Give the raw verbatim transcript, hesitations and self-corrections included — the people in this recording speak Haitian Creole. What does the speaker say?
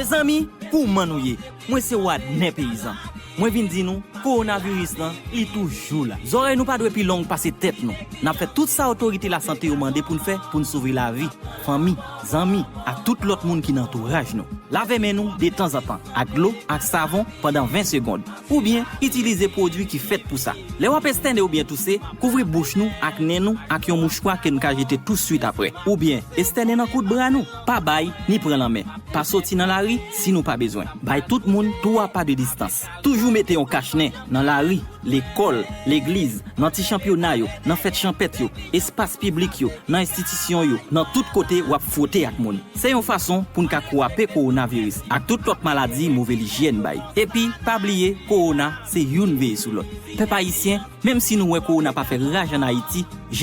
Zanmi, kouman nou ye? Mwen se Wadner Peyizan. Mwen vin di nou, kowonaviris lan, li toujou la. Zòrèy nou pa dwe pi long pase tèt nou. N ap fè tout sa otorite lasante yo mande pou n fè pou n sove lavi, fanmi, zanmi, ak tout lòt moun ki nan antouraj nou. Lave men nou detanzantan ak dlo ak savon pandan ven segonn, oubyen itilize pwodui ki fèt pou sa. Lè w ap estène oubyen touse, kouvri bouch nou ak nen nou ak yon mouchwa ke n ka jete touswit apre, oubyen estène nan kout bra nou. Pa bay ni pran lanmen. Pa soti nan lari si nou pa bezwen. Bay tout moun twa pa de distans. Toujou mete yon kach nen nan lari, lekòl, legliz, nan ti chanpyona yo, nan fèt chanpèt yo, espas piblik yo, nan enstitisyon yo, nan tout kote w ap fwote ak moun. Se yon fason pou n ka kwape kowonaviris ak tout lòt maladi move lijyèn bay. Epi, pa bliye, kowona se youn veye sou lòt. Pèp ayisyen, menm si nou wè kowona pa fè raj ann Ayiti, jan